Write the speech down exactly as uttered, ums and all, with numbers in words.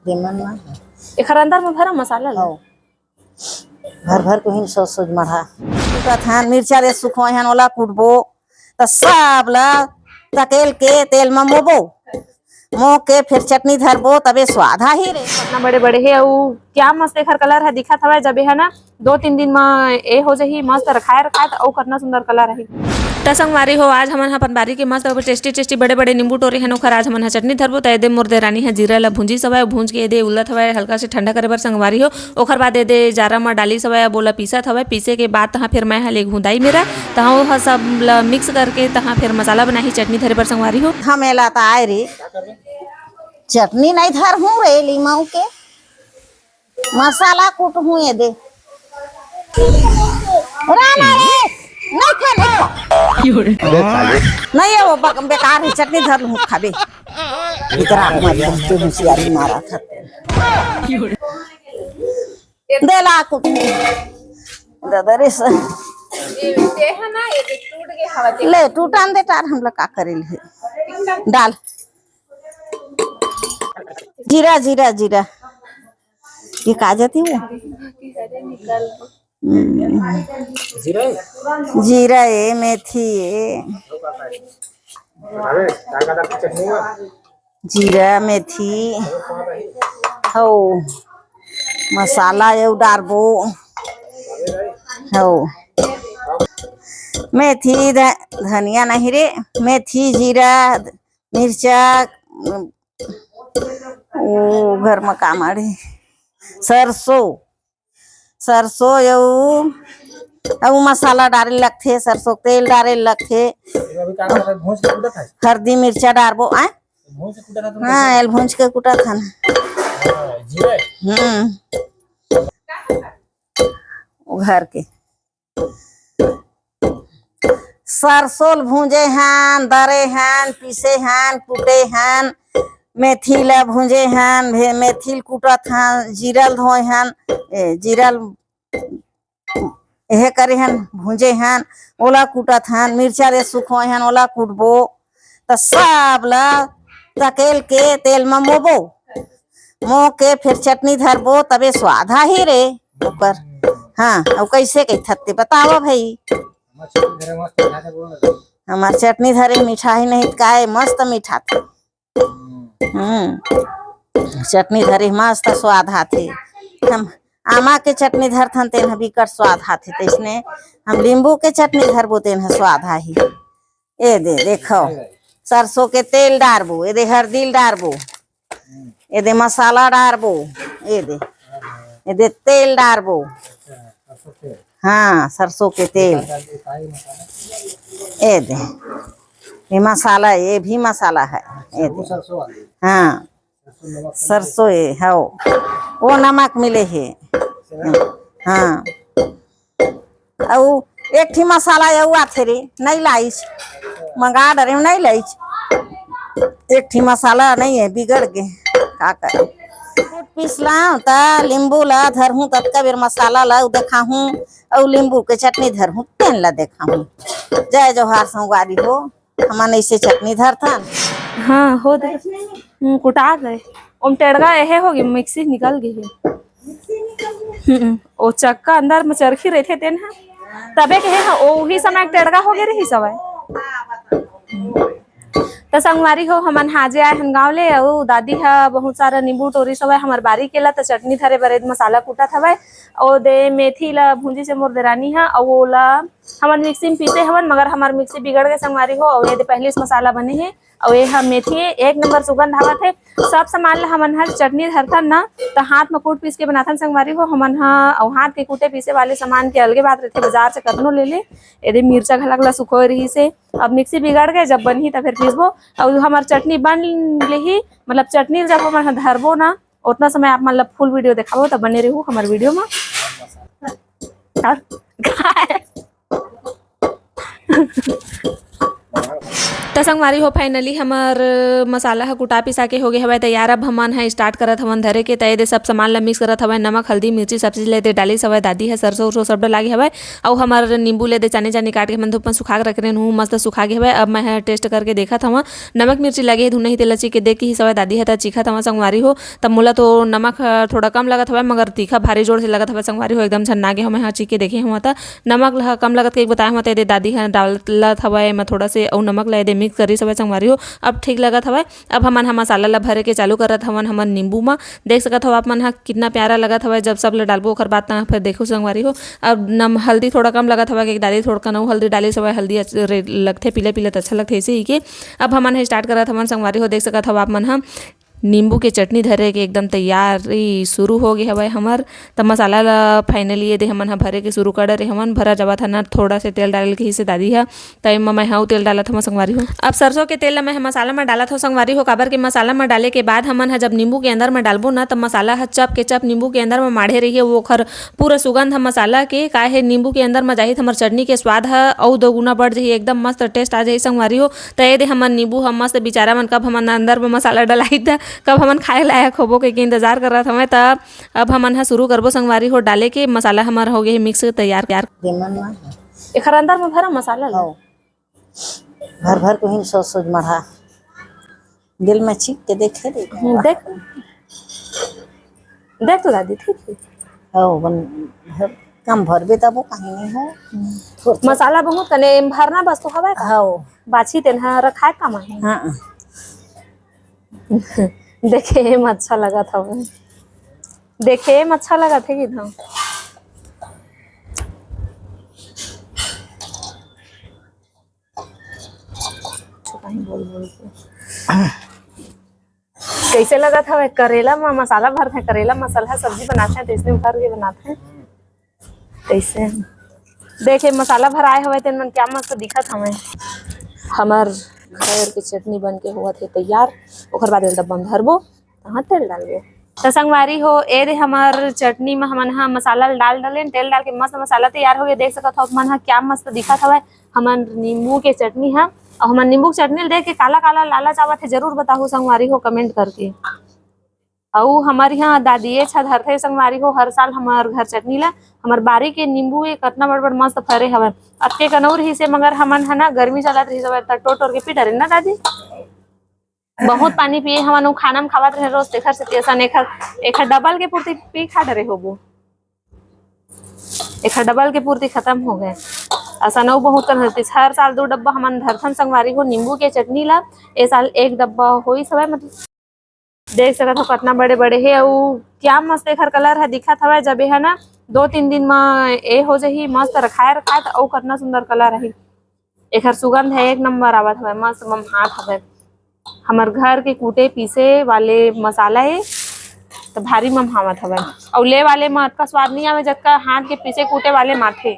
देमन ना। एखर अंदर में भरा मसाला ला। हौ। भर भर के हिम सोच सोच मढ़ा। कूटत हन, मिर्चा रे सुखोय हन, ओला कूटबो। त सब ला तकेल के तेल म मोबो। मो के फिर चटनी धरबो, तबे स्वाद आही रे। इतना बड़े बड़े हे, अउ क्या मस्त एखर कलर ह दिखत हवय। जब एहा ना दो तीन दिन म ए हो जही, मस्त रखाए रखाए, त अउ कतना सुंदर कलर आही। त संगवारी हो, आज हमन ह अपन बारी के मस्त अउ टेस्टी टेस्टी बड़े बड़े नींबू टोरे हन, ओखर आज हमन ह चटनी धरबो। त एदे मोर देरानी ह जीरा ल भूंजिस हवय, भूंज के एदे उलत हवय हल्का से ठंडा करे बर संगवारी हो। ओखर बाद एदे जारा म डालिस हवय, अब ओला पीसत हवय। पीसे के बाद तहाँ फिर मैं ह लेगहूँ दाई मेरा, तहाँ ओह सब ल मिक्स करके तहाँ फिर मसाला बनाही चटनी धरे बर संगवारी हो। हम एला त आए रे, चटनी नहीं धरहूँ रे, लीमऊ के मसाला कूटहूँ एदे। राना रे, नहीं खा, नहीं खा। अबे साले। नहीं है वो बक-, बेकार है, चटनी धर लूँ खाबे। इतना मत करते होशियारी मारा था। दे ला कुछ। दादा रे स-, ये, ये है ना, ये जो टूट गया हवा से। ले, टूटन दे टार, हम लोग का करे ले। डाल। जीरा, जीरा, जीरा। ये का जाती वो? हम्म। जीरा है? जीरा है, मेथी है। अरे, का का चटनी हुआ? जीरा, मेथी, हौ, मसाला एउ डारबो, हौ, मेथी, ध-, धनिया नहीं रे, मेथी, जीरा, मिर्चा, ओ घर म का माड़े, सरसों, सरसों अउ, अउ मसाला डारे लगथे, सरसों तेल डारे लगथे। अभी का करत हस? भूंज के कूटत हस? हरदी मिर्चा डारबो, आय? भूंज के कूटत हस? हाँ, एल भूंज के कूटत हन। हाँ, जीरे? हम्म। ओ घर के। सरसों ल भूंजे हन, दरे हन, पीसे हन, कूटे हन, मेथी ल भूंजे हन, भे-, मेथी ल कूटत हन, जीरा ल धोए हन, ए, जीरा ल एहे करे हन, भूंजे हन, ओला कूटत हन, मिर्चा रे सुखोए हन, ओला कूटबो, त सब ल तकेल के तेल म मोबो, मो के फिर चटनी धरबो, तबे स्वाद आही रे ओकर। हाँ, अउ कैसे कहिथस ते बतावा भाई। हमार चटनी धरे मस्त मिठाथे, बोल ना। हमार चटनी धरे मिठाही नहीं त काय, मस्त मिठाथे। हम्म। हम्म, चटनी धरे मस्त स्वाद आथे। हम आमा के चटनी धरथन, तेन ह बिकट स्वाद आथे, तइसने हम नींबू के चटनी धरबो, तेन ह स्वाद आही। ए दे, देखो, सरसों के तेल डारबो, ए दे हरदी ल डारबो, ए दे मसाला डारबो, ए दे, ए दे तेल डारबो। हाँ, सरसों के तेल। ए दे, ये मसाला, ये भी मसाला है। ए दे, हाँ, सरसों ये, हौ, वो नमक मिले हे। हाँ, अउ एक ठी मसाला अउ आथे रे, नहीं लाइच, मंगा डरे नहीं लाइच। एक ठी मसाला नहीं है, बिगड़ गे, का करे। कूट पीस लाऊं त नींबू ला धरहूं, ततका बेर मसाला ला देखाहूं, अउ नींबू के चटनी धरहूं, तेन ला देखाहूं। जय जोहार संगवारी हो। हमन ऐसे चटनी धरथन। हाँ, हो दे। हम्म, कुटा गए। ओम टेड़गा एहे हो गए, मिक्सी निकल गई है। हम्म, ओ चक्का अंदर में चरखी रहथे तेन ह। तबे के हे ह, ओ उही समय टेड़गा हो गए रही सवय। त संगवारी हो, हमन हाजे आए हन गाँव ले, अउ दादी ह बहुत सारा नींबू टोरी सवय हमर बारी के ला, त चटनी धरे बर एदे मसाला कूटत हवय। ओ दे मेथी ला भूंजी से मोर देरानी ह, अउ ओला हमन मिक्सी में पीसे हवन, मगर हमर मिक्सी बिगड़ गए संगवारी हो, अउ ये दे पहली से मसाला बने हे, अउ ये ह मेथी हे, एक नंबर सुगंध आवत हे। सब सामान ला हमन ह चटनी धरथन ना, त हाथ म कूट पीस के बनाथन संगवारी हो, हमन ह, अउ हाथ के कूटे पीसे वाले सामान के अलगे बात रहिथे, बाजार से कतनो ले ले। ये दे मिर्चा घलक ला सुखोए रहिस हे, अब मिक्सी बिगड़ गए, जब बनही त फिर पीसबो, अउ हमर चटनी बन लेही, मतलब चटनी जब हमन ह धरबो ना, ओतना समय आप मन ला full video देखाबो, त बने रहू हमर video म। और काय? त संगवारी हो, finally हमर मसाला ह कुटा पिसा के होगे हवय तैयार। अब हमन ह start करत हवन धरे के। त एदे सब सामान ल mix करत हवय, नमक, हल्दी, मिर्ची, सब चीज ल एदे डालिस हवय दादी ह, सरसों उरसों सब डला गे हवय। अउ हमर नींबू ल एदे चानी चानी काट के हमन धूप म सुखा के रखे रहेन, उहू मस्त सुखा गे हवय। अब मैं ह taste करके देखत हवं, नमक मिर्ची लगे हे धुन नहीं, तेला चीख के देख के ही हवय दादी ह। त चीखत हवं संगवारी हो, त मोला तो नमक ह थोड़ा कम लगत हवय, मगर तीखा भारी जोर से लगत हवय संगवारी हो, एकदम झन्ना गे हवय। मैं ह चीख के देखे हवं, त नमक ल कम लगत के बताए हवं, त एदे दादी ह डालत हवय एमा थोड़ा से, अउ नमक ल एदे mix करिस हवय संगवारी हो। अब ठीक लगत हवय। अब हमन ह मसाला ल भरे के चालू करत हवन हमर नींबू म। देख सकत हव आप मन ह कितना प्यारा लगत हवय, जब सब ल डालबो ओकर बाद त फिर देखो संगवारी हो। अब नम हल्दी थोड़ा कम लगत हवय, क्योंकि दादी थोड़कन अउ हल्दी डालिस हवय, हल्दी अच-, रे-, लगथे पीला पीला त अच्छा लगथे इसे ही के। अब हमन ह start करत हवन संगवारी हो, देख सकत हव आप मन ह नींबू के चटनी धरे के एकदम तैयारी शुरू हो गे हवय हमर। त मसाला ल finally एदे हमन ह भरे के शुरू कर डरे हवन। भरा जावत ह ना, थोड़ा से तेल डाले के ही से दादी ह, त एमा मैं ह अउ तेल डालत हवं संगवारी हो। अब सरसों के तेल ल मैं ह मसाला म डालत हवं संगवारी हो, काबर के मसाला म डाले के बाद हमन ह जब नींबू के अंदर म डालबो ना, त मसाला ह चप के चप नींबू के अंदर म माढ़े रहिए, वो ओखर पूरा सुगंध ह मसाला के, काहे नींबू के अंदर म जाही त हमर चटनी के स्वाद ह अउ दोगुना बढ़ जाही, एकदम मस्त taste आ जाही संगवारी हो। त एदे हमर नींबू ह मस्त, बिचारा मन कब हमन अंदर म मसाला डलाही त कब हमन खाए लायक होबो के, के इंतजार करत हवय। त अब हमन ह शुरू करबो संगवारी हो डाले के। मसाला हमर हो गे हे mix तैयार, तैयार। देमन ना। एखर अंदर म भरा मसाला ला। हव। भर भर के हिम सोच सोच मढ़ा। दिल में चीख के देखे रे। हम्म, देख। देख तो दादी, ठीक है। हव, बन भर, कम भरबे तब वो कहीं नहीं हो। हम्म। थोड़, थोड़। मसाला बहुत कने एम भरना बस तो हवय का? हव। बाछी तेन ह रखाए का माही। हाँ। देखे में अच्छा लगत हवय। देखे में अच्छा लगत हे कि ना? छुपाई बोल बोल के। कैसे लगत हवय? करेला म मसाला भरथे, करेला मसाला सब्जी बनाथे, तइसने भर के बनाथे। तइसे देखे मसाला भराए हवय, तेन मन क्या मस्त दिखत हवय। हमर घर के चटनी बन के होवत हे तैयार। ओकर बाद एक डब्बा म धरबो। तहाँ तेल डालबो। त संगवारी हो, ए दे हमर चटनी म हमन ह मसाला ल डाल डालेन, तेल डाल के मस्त मसाला तैयार हो गे। देख सकत हो आप मन ह क्या मस्त दिखत हवय हमर नींबू के चटनी ह। अउ हमर नींबू के चटनी ल देख के काला काला लालच आवत हे, जरूर बताहू संगवारी हो comment करके। अउ हमर इहाँ दादी ए छा धरथे संगवारी हो, हर साल हमर घर चटनी ल, हमर बारी के नींबू ए कतना बड़ बड़ मस्त फरे हवय। अतके कनउर ही से मगर हमन ह ना गर्मी चलत रहिस हवय त टोर टोर के पी डरेन ना दादी। बहुत पानी पिए हमन, उ खाना म खावत रहे रोज, तेखर सेती असन एखर, एखर डबल के पूर्ति पी खा डरे होबो। एखर डबल के पूर्ति खतम हो गए। असन अउ बहुत कन होतिस। हर साल दू डब्बा हमन धरथन संगवारी हो नींबू के चटनी ला। ए साल एक डब्बा होइस हवय, मतलब देख सकत हो कतना बड़े बड़े हे। अउ क्या मस्त एखर colour ह दिखत हवय। जब ए ह ना दो तीन दिन म ए हो जही, मस्त रखाए रखाए, त अउ कतना सुंदर colour आही। एखर सुगंध ह एक नंबर आवत हवय, मस्त ममहात हवय। हमर घर के कूटे पीसे वाले मसाला ए, त भारी ममहावत हवय। अउ ले वाले म अतका स्वाद नइ आवे, जतका हाथ के पीसे कूटे वाले म आथे।